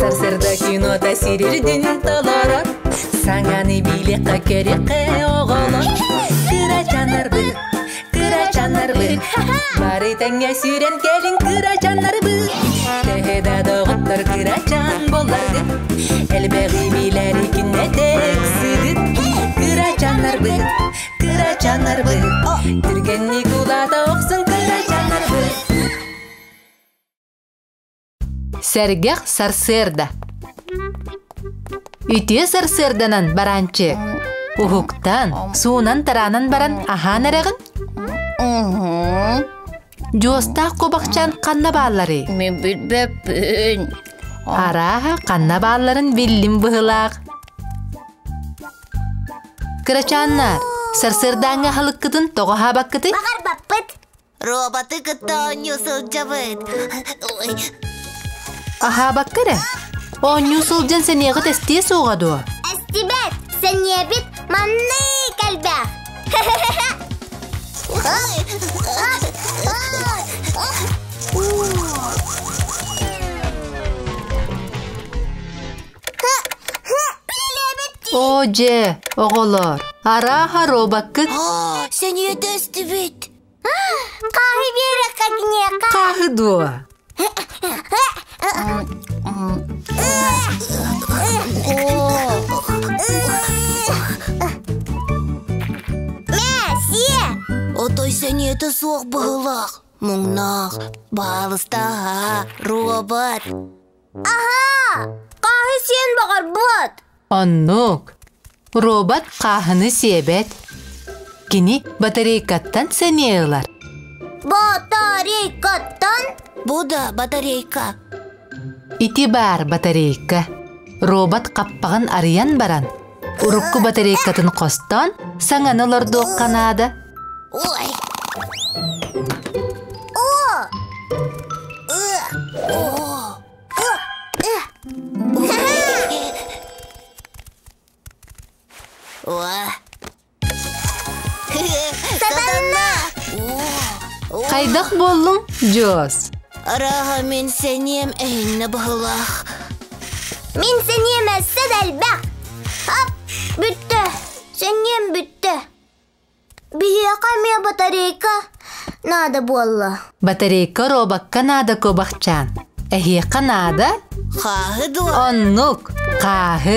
Сарсыарда кинота сирирдин толорор. Саҥаны билиэххэ көрүөххэ оҕолор. Кырачааннарбыт, кырачааннарбыт, бары тэҥҥэ сүүрэн кэлиҥ кырачааннарбыт. Төһө да доҕоттор кырачаан буолларгыт, элбэҕи билэри күннэтэ ыксыгыт. Кырачааннарбыт, кырачааннарбыт, түргэнник улаата охсун кырачааннарбыт. Сэргэх сарсыарда. Үтүө сарсыарданан бараанчы. Уһуктан, суунан-тараанан баран аһаан эрэҕин? Дьуостаах куобахчаан ханна баалларый? Мин билбэппин. Арааһа ханна баалларын биллим быһылаах. Кырачааннар, сарсыардааҥҥы аһылыккытын тоҕо аһаабаккытый? Баҕарбаппыт. Роботы кытта оонньуу сылдьабыт. Аһаабакка эрэ. Оонньуу сылдьан сэниэҕит эстиэ суоҕа дуо? Эстибэт, сэниэбит маннык элбэх. Оо дьэ, оҕолор, арааһа робоккыт Сэниэтэ эстибит. Хааһы биэрэххэ киниэхэ. Хааһы дуо? Мэ, сиэ! Отой сэниэтэ суох быһыылаах. Муҥнаах, баалыстааһа, робот. Аһаа! Хааһы сиэн баҕарбыт. Оннук. Робот хааһыны сиэбэт. Кини батарейкаттан сэниэ ылар. Батарейкаттан? Бу да батарейка. Ити баар батарейка. Робот хаппаҕын арыйан баран, урукку батарейкатын хостоон, саҥаны олордуохха наада. Ой! О! О! Сатанна! Хайдах буоллуҥ, Дьуос? Арааһа мин сэниэм эһиннэ быһылаах. Мин сэниэм өссө да элбэх. Ап, бүттэ. Сэниэм бүттэ. Биһиэхэ эмиэ батарейка наада буолла. Батарейка робокка наада куобахчаан. Эһиэхэ наада? Хааһы дуо? Оннук, хааһы.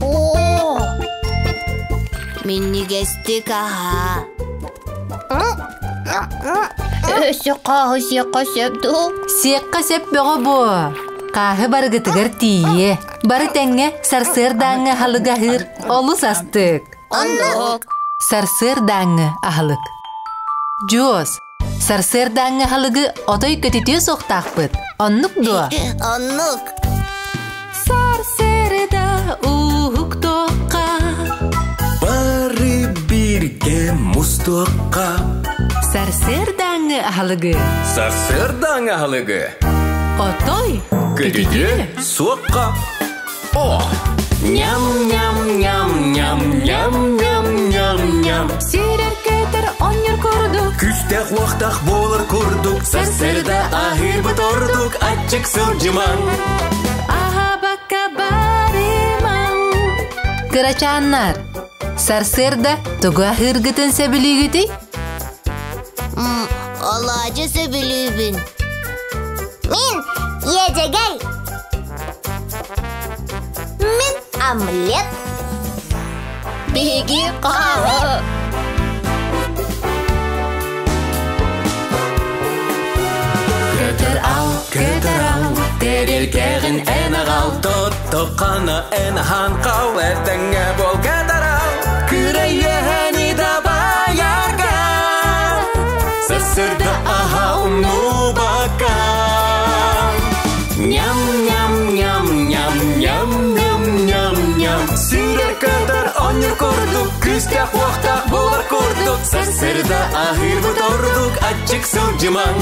Оо! Минньигэстик аһаа. Өссө хааһы сиэххэ сөп дуу? Сиэххэ сөп бөҕө буо. Хааһы барыгытыгар тиийиэ. Бары тэҥҥэ сарсыардааҥҥы аһылык аһыыр олус астык. Оннук. Сарсыардааҥҥы аһылык. Дьуос, сарсыардааҥҥы аһылыгы отой көтүтүө суохтаахпыт. Оннук дуо? Оннук. Сарсыарда уһуктуохха. Бары бииргэ мустуохха. Сарсыардааҥҥы аһылыгы. Сарсыардааҥҥы аһылыгы. Отой Көтүтүө суохха. О! Ням-ням-ням-ням-ням-ням-ням-ням. Сирэр көтөр онньор курдук. Күстээх уохтах буолар курдук. Сарсыарда аһыырбыт ордук. Аччык сылдьымаҥ. Аһабакка барымаҥ. Кырачааннар, сарсыарда тугу аһыыргытын сөбүлүүгүтүй? Алаадьы сөбүлүүбүн. Мин иэдьэгэй. Мин омлет. Биһиги хааһы. Көтөр ал, көтөр ал, тэрилкэҕин эн аҕал, тоттоххоно эн аһаан хал, эрдэҥҥэ буол көтөр ал, күрэй үөһэни дабайарга, сарсыарда аһа умнубакка. Ням-ням-ням-ням-ням-ням-ням-ням, сүүрэр көтөр оонньуур курдук, күүстээх уохтаах буолар курдук, сарсыарда аһыырбыт ордук, аччык сылдьымаҥ.